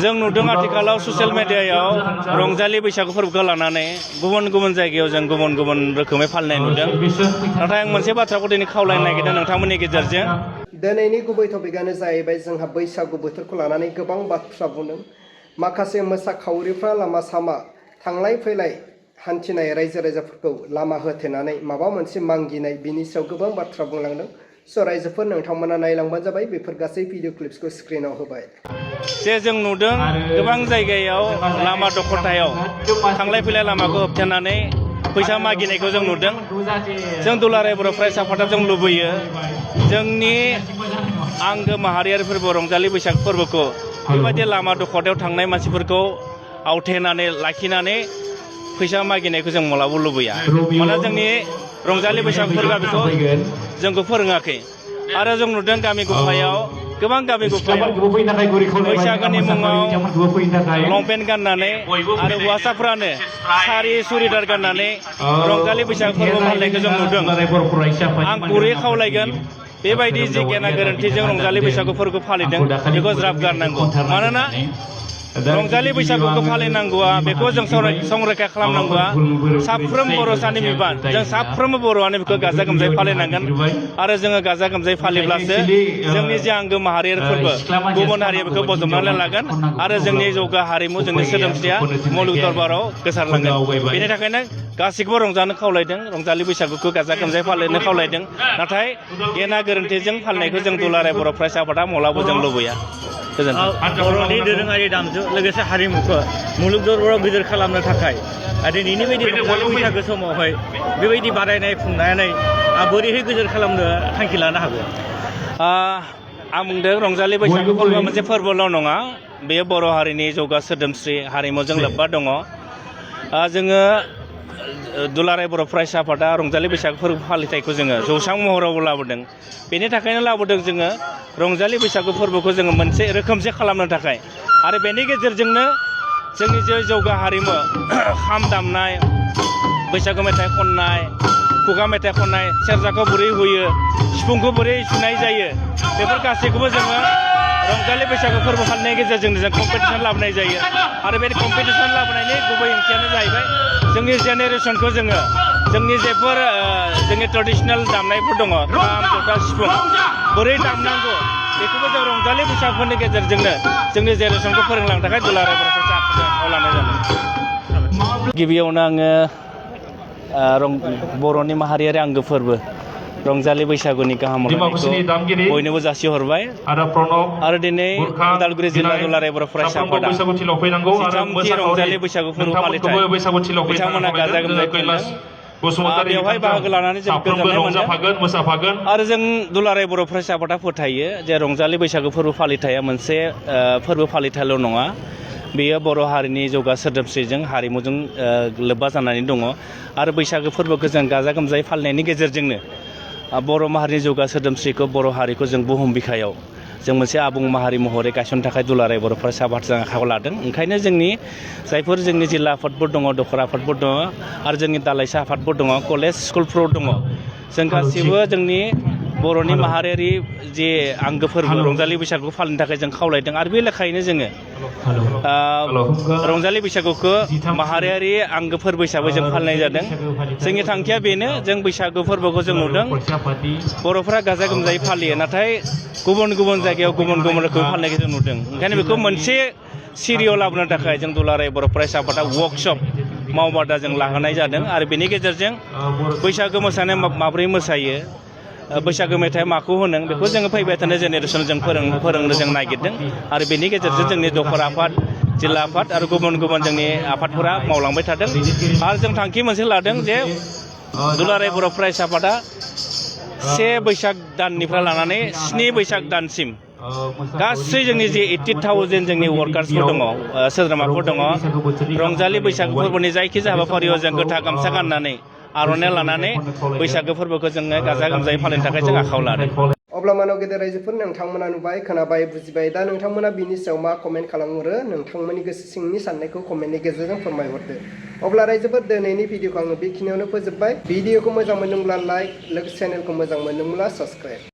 जों नुदों आथिखालाव ससियेल मिडियायाव रंजालि बैसागु फोरबोखौ लानानै गुबुन गुबुन जायगायाव जों गुबुन गुबुन रोखोमै फालिनाय नुदों नाथाय आं मोनसे बाथ्राखौ दिनै खावलायनो नागिरदों नोंथांमोननि गेजेरजों दिनैनि गुबै टपिकआनो जाहैबाय जोंहा बैसागु बोथोरखौ लानानै गोबां बाथ्रा बुंदों माखासे मोसाखावरिफ्रा लामा सामा थांलाय फैलाय हान्थिनाय रायजो राजाफोरखौ लामा होथेनानै माबा मोनसे मांगिनाय बिनि सायाव गोबां बाथ्रा बुंलांदों स' रायजोफोर नोंथांमोना नायलांबानो जाबाय बेफोर गासै भिडिअ क्लिप्सखौ स्क्रिनाव होबाय जे जों नुदों गोबां जायगायाव लामा दख'थायाव थांलाय फैलाय लामाखौ होबथानानै फैसा मागिनायखौ जों नुदों जों दुलाराय बर' फरायसा आफादा जों लुबैयो जोंनि आंगो माहारियारि फोरबो रंजालि बैसाग फोरबोखौ बेबायदि लामा दख'थायाव थांनाय मानसिफोरखौ आवथेनानै लाखिनानै फैसा मागिनायखौ जों मालाबा लुबैया मानोना जोंनि रंजालि बैसाग फोरबोआ बेखौ जोंखौ फोरोङाखै आरो जों नुदों गामि गफायाव गोबां गामि गफायाव बैसागोनि मुङाव लंपेन्ट गाननानै आरो हौवासाफ्रानो सारि सुरिदार गाननानै रंजालि बैसाग फोरबो फालिनायखौ जों नुदों आं गुरै खावलायगोन बेबायदि जे गेना गोरोन्थिजों रंजालि बैसागु फोरबोखौ फालिदों बेखौ ज्राब गारनांगौ मानोना रंजालि बैसागुखौ फालिनांगौआ बेखौ जों संरैखा खालामनांगौआ साफ्रोम बर'सानि बिबान जों साफ्रोमबो बर'आनो बेखौ गाजा गोमजायै फालिनांगोन आरो जोङो गाजा गोमजायै फालिब्लासो जोंनि जे आंगो माहारियारि फोरबो गुबुन हारिया बेखौ बजबनानै लागोन आरो जोंनि जौगा हारिमु जोंनि सोदोमस्रिया मुलुग दरबाराव गोसारलांगोन बेनि थाखायनो गासैखौबो रंजानो खावलायदों रंजालि बैसागुखौ गाजा गोमजायै फालिनो खावलायदों नाथाय गेना गोरोन्थिजों फालिनायखौ जों दुलाराय बर' फरायसा आफादा मालाबो जों लुबैया बर'नि दोरोङारि दामजु लोगोसे हारिमुखौ मुलुग दरबाराव गिदिर खालामनो थाखाय दिनैनि बायदि रंजालि बैसागो समावहाय बेबायदि बादायनाय खुंनानै बोरैहाय गिदिर खालामनो थांखि लानो हागौ आं बुंदों रंजालि बैसागु फोरबोआ मोनसे फोरबोल' नङा बेयो बर' हारिनि जौगा सोदोमस्रि हारिमुजों लोब्बा दङ जोङो दुलाराय बर' फरायसा आफादा रंजालि बैसागु फोरबो फालिथायखौ जोङो जौस्रां महरावबो लाबोदों बेनि थाखायनो लाबोदों जोङो रंजालि बैसागु फोरबोखौ जोङो मोनसे रोखोमसे खालामनो थाखाय आरो बेनि गेजेरजोंनो जोंनि जे जौगा हारिमु खाम दामनाय बैसागु मेथाइ खननाय खुगा मेथाइ खननाय सेरजाखौ बोरै हुयो सिफुंखौ बोरै सुनाय जायो बेफोर गासैखौबो जोङो रंजालि बैसागु फोरबो फालिनायनि गेजेरजों जों कम्पिटिसन लाबोनाय जायो आरो बे कम्पिटिसन लाबोनायनि गुबै ओंथियानो जाहैबाय जोंनि जेनेरेसनखौ जोङो जोंनि जेफोर जोंनि ट्रेडिसनेल दामनायफोर दङ खाम जथा सिफुं बोरै दामनांगौ बेखौबो जों रंजालि बैसागुनि गेजेरजोंनो जोंनि जेनेरेसनखौ फोरोंलांनो थाखाय दुलाराय बर' फरायसा आफादाव लानाय जादों गिबियावनो आङो बर'नि माहारियारि आंगो फोरबो रंजालि बैसागुनि गाहाम हामलायनायखौ बयनोबो जासिहरबाय आरो दिनै उदालगुरि जिल्ला दुलाराय बर' फरायसा आफादा जिथामथि रंजालि बैसागु फोरबो फालिथाय बिथांमोना गाजा गोमजायै खुंदों बेवहाय बाहागो लानानै जों गोजोननाय मोनदों आरो जों दुलाराय बर' फरायसा आफादा फोथायो जे रंजालि बैसागु फोरबो फालिथाया मोनसे फोरबो फालिथायल' नङा बेयो बर' हारिनि जौगा सोदोमस्रिजों हारिमुजों लोब्बा जानानै दङ आरो बैसागु फोरबोखौ जों गाजा गोमजायै फालिनायनि गेजेरजोंनो बर' माहारिनि जौगा सोदोमस्रिखौ बर' हारिखौ जों बुहुम बिखायाव जों मोनसे आबुं माहारि महरै गायसननो थाखाय दुलाराय बर' फरायसा आफादजों आखायाव लादों ओंखायनो जोंनि जायफोर जोंनि जिल्ला आफादफोर दङ दखरा आफादफोर दङ आरो जोंनि दालाइसा आफादफोर दङ कलेज स्कुलफोराव दङ जों गासिबो जोंनि बर'नि माहारियारि जे आंगो फोरबो रंजालि बैसागुखौ फालिनो थाखाय जों खावलायदों आरो बे लेखायैनो जोङो रंजालि बैसागुखौ माहारियारि आंगो फोरबो हिसाबै जों फालिनाय जादों जोंनि थांखिया बेनो जों बैसागु फोरबोखौ जों नुदों बर'फोरा गाजा गोमजायै फालियो नाथाय गुबुन गुबुन जायगायाव गुबुन गुबुन रोखोमै फालिनायखौ जों नुदों ओंखायनो बेखौ मोनसे सिरियाव लाबोनो थाखाय जों दुलाराय बर' फरायसा आफादा वार्कशप मावबादा जों लाहोनाय जादों आरो बेनि गेजेरजों बैसागु मोसानाय माबोरै मोसायो बैसागु मेथाइ माखौ होनो बेखौ जोङो फैबाय थानाय जेनेरेसन जों फोरोंनो जों नागिरदों आरो बेनि गेजेरजों जोंनि दखरा आफाद जिल्ला आफाद आरो गुबुन गुबुन जोंनि आफादफोरा मावलांबाय थादों आरो जों थांखि मोनसे लादों जे दुलाराय बर' फरायसा आफादा 1 बैसाग दाननिफ्राय लानानै 7 बैसाग दानसिम गासै जोंनि जे 80,000 जोंनि वार्कार्सफोर दङ सोद्रोमाफोर दङ रंजालि बैसागु फोरबोनि जायखिजाया हाबाफारियाव जों गोथां गामसा गाननानै आर'नाइ लानानै बैसागु फोरबोखौ जोङो गाजा गोमजायै फालिनो थाखाय जों आखायाव लादों अब्ला मानव गेदेर रायजोफोर नोंथांमोना नुबाय खोनाबाय बुजिबाय दा नोंथांमोना बिनि सायाव मा कमेन्ट खालामहरो नोंथांमोननि गोसो सिंनि साननायखौ कमेन्टनि गेजेरजों फोरमायहरदो अब्ला रायजोफोर दिनैनि भिडिअखौ आङो बेखिनियावनो फोजोबबाय भिडिअखौ मोजां मोनदोंब्ला लाइक लोगोसे चेनेलखौ मोजां मोनदोंब्ला साबस्क्राइब